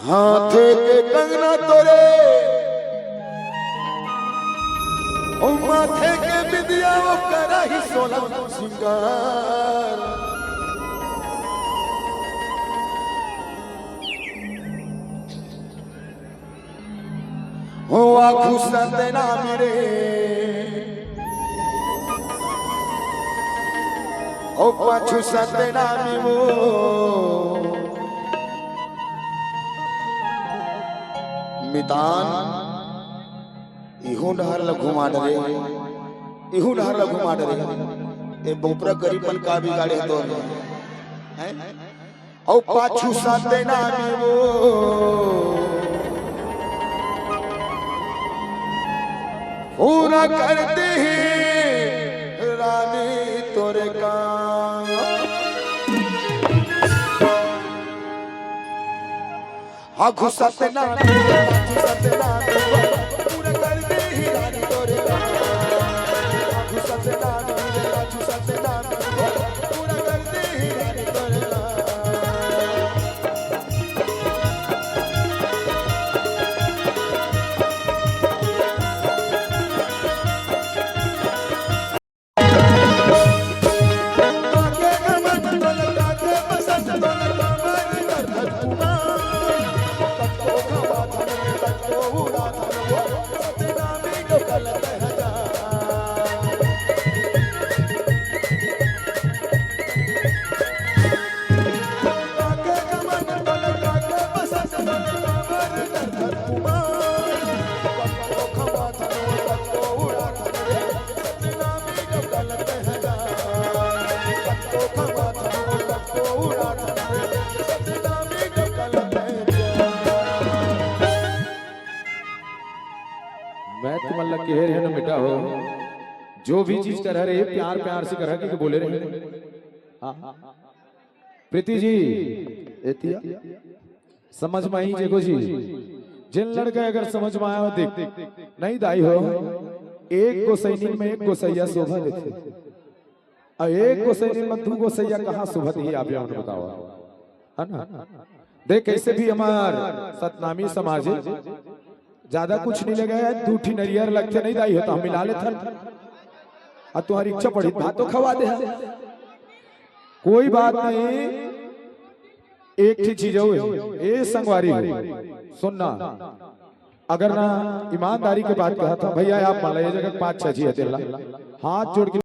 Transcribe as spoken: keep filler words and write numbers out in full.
हाथे के कंगना तोरे, ओ माथे के बिंदिया, ओ करा ही सोला सिंगार। ओ आखू सतना मेरे, ओ पाछू सतना वो। मितान, इहू डहर ल घुमा डरे, इहू डहर ल घुमा डरे। ए बोपरा गरीब मन का बिगाड़े तो हैं? अउ पाछू सतना वो पूरा कर दे ही रानी तोरे काम। आखू सतना, आखू सतना, पूरा कर दे ही रानी तोरे काम। आखू सतना, आखू सतना, पूरा कर दे ही रानी तोरे काम। मैं तुमन ला कहे रहेंव ना बेटा हो, जो भी चीज करहा रे, प्यार प्यार से करहा, कहिके बोले रहेंव। हाँ। प्रीति जी, एतिया समझ में आई जेको जी, जेन लड़का अगर समझ में आय हो, देख, नहीं दाई हो, एक गोसैनी में एक गोसैया शोभा देथे, अउ एक गोसैनी में दू गोसैया कहाँ शोभा देही, आप हमन बतावा, है ना? देख, कैसे भी हमार सतनामी समाज हे, ज्यादा कुछ नहीं लगे हे, दू ठी नरियर लगथे नहीं दाई हो, त हम मिला लेथन। अउ तुम्हारी इच्छा पड़ी, भातो खवा दे। कोई बात नहीं, एक ठी चीज अउ हे, ए संगवारी हो, सुनना, अगर ना ईमानदारी के बात कहत हंव भैया, आप मन ला ये जगह पाँच छह झी हे, तेला हाथ जोड़ के